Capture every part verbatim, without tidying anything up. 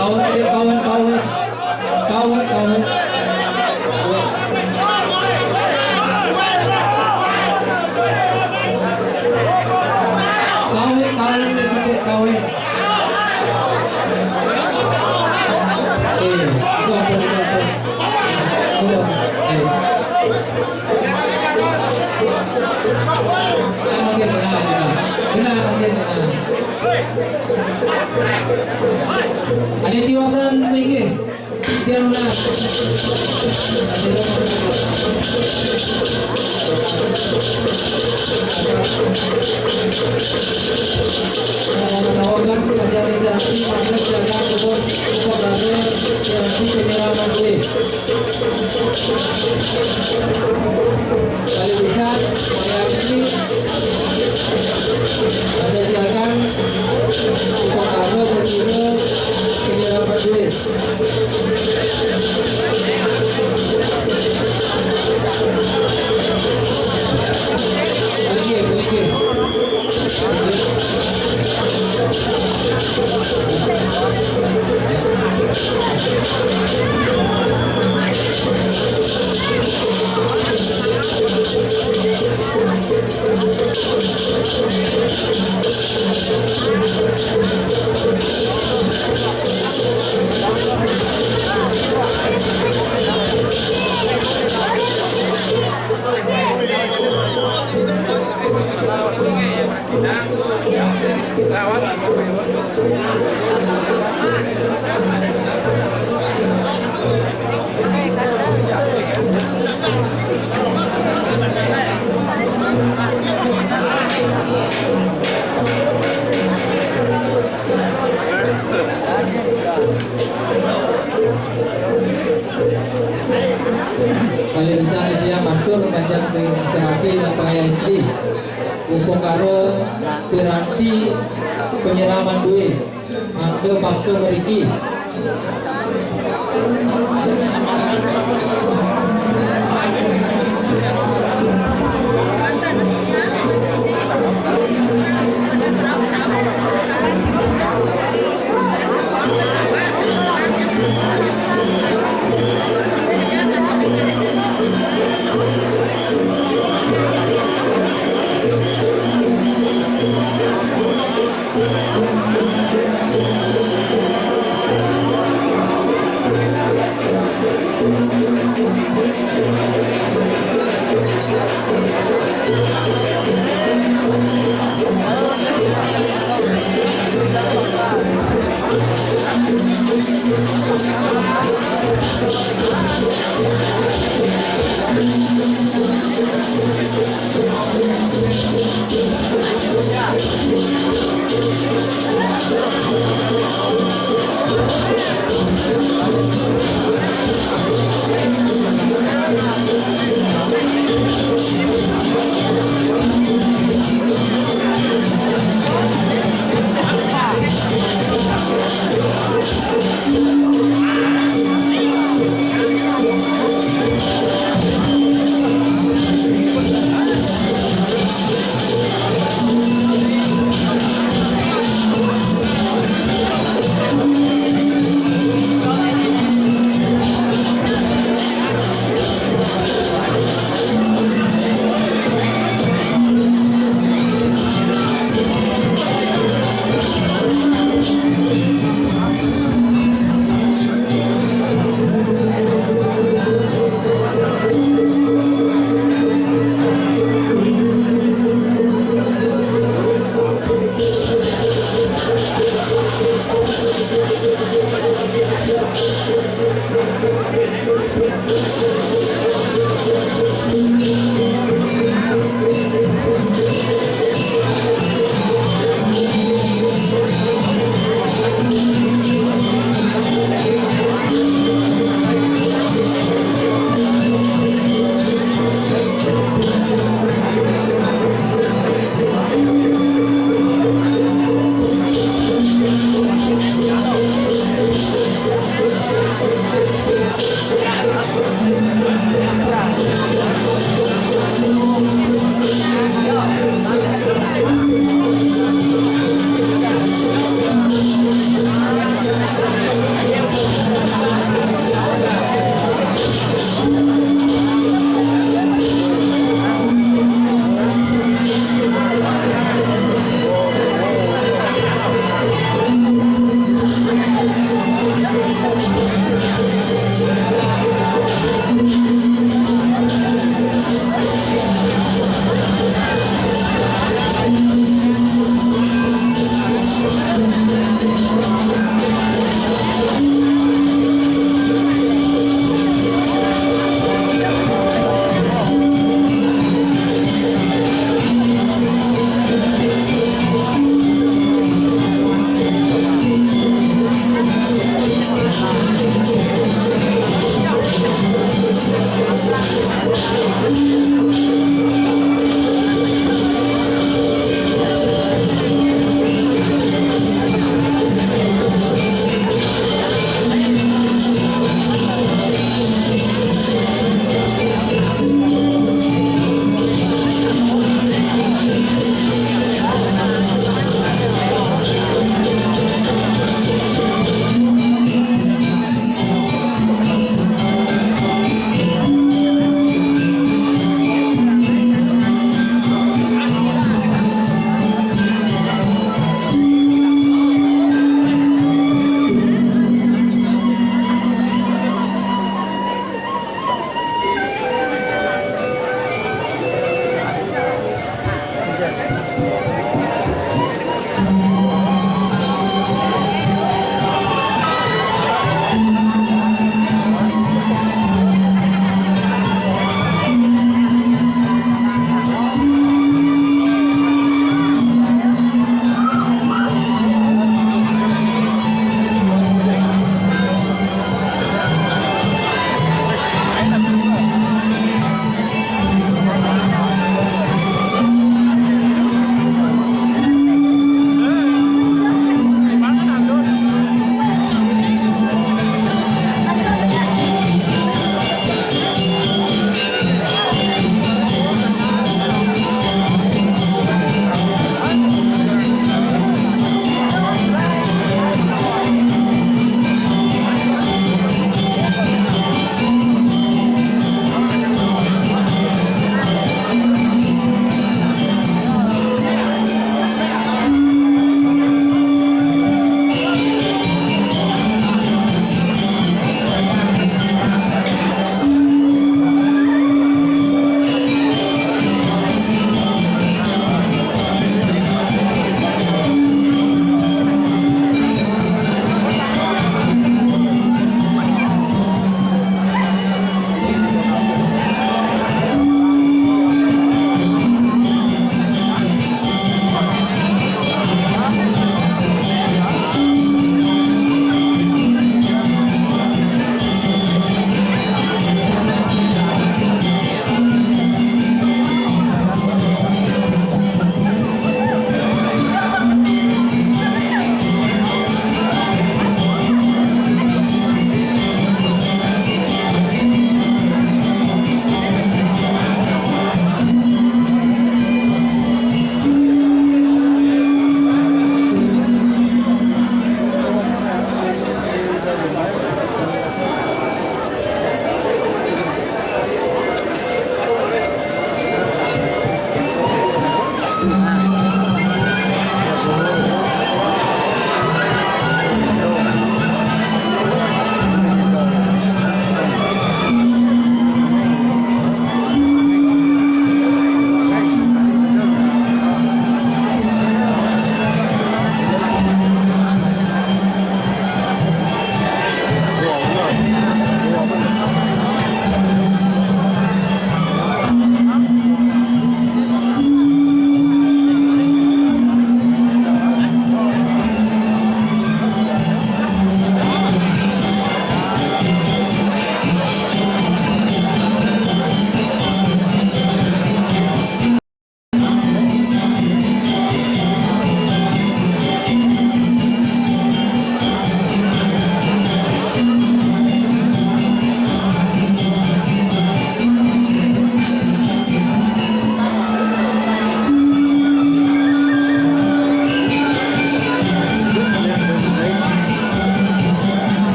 Kawan, kawan, kawan. Kawan, kawan. Kawan, kawan, kawan. Eh, itu apa, itu apa? Udah, eh. Benar, benar, benar. Benar, benar, benar. Ada tiwasan lagi. Dia benar. Tawagan, pelajar literasi, maka silakan untuk, untuk berada di penyerangan kulit. Kalau bisa, variasi. Ada silakan. Kita taruh ke sini. Ini rapat duit. Lagi, lagi. Kalau bisa dia matur panjang di Seraki dan Pangaya Istri. Upakara piranti penyiraman duit. Mangga, mangga mriki.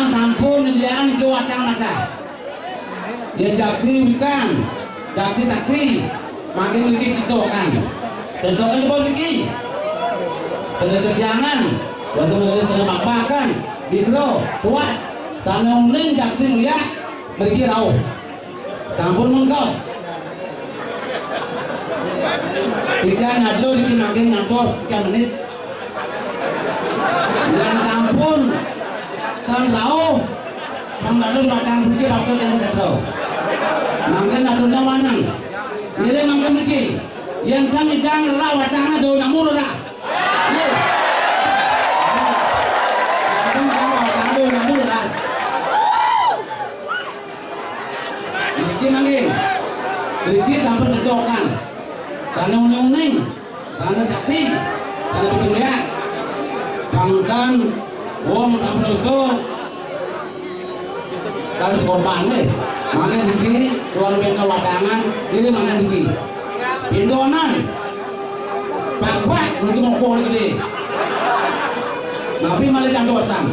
Sampun nyediakan niki watang mata. Yén jakti wikan, jakti sakti, mangkin niki cetokan. Cetokan coba niki. Sedaya kesiangan, wonten sedaya makbakan, dikro, kuat, sané uning jakti ngeliat, mriki rauh. Sampun mengko. Titiang nyadlo niki mangkin ngantos sekian menit. Yén sampun ten rauh, pangdadun watang punci rakyat yang seto. Mangkin dadunnya wanang. Ngiring mangkin niki. Yén sang idang rauh watangnya daun namu ora. Nggih. Idang rauh watangnya daun namu ora. Niki mangkin. Niki sampun cetokan. Sané uning-uning, sané sakti, sané bisa ngeliat. Pangkan wong sampun dosa harus korban nggih. Mangkin niki keluar pintu wadangan, ini mangkin niki. Pindonan. Pak-pak niki mokong gedé. Napi malih cantosan.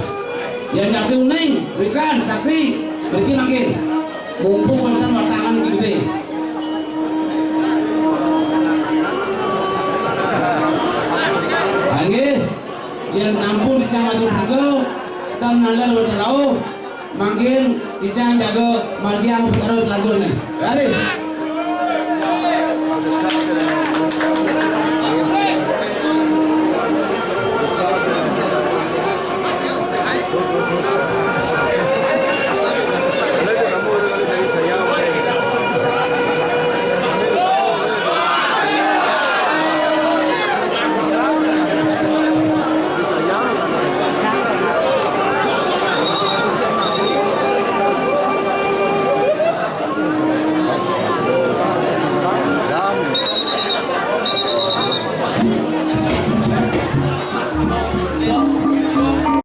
Yén sakti uning, wikan, sakti, niki mangkin. Mumpung wénten watangan gedé. Nggih, yén sampun dicang atur punika, tan naler wénten rauh, mangkin dicang jaga margiang perkara lanturne. Raris.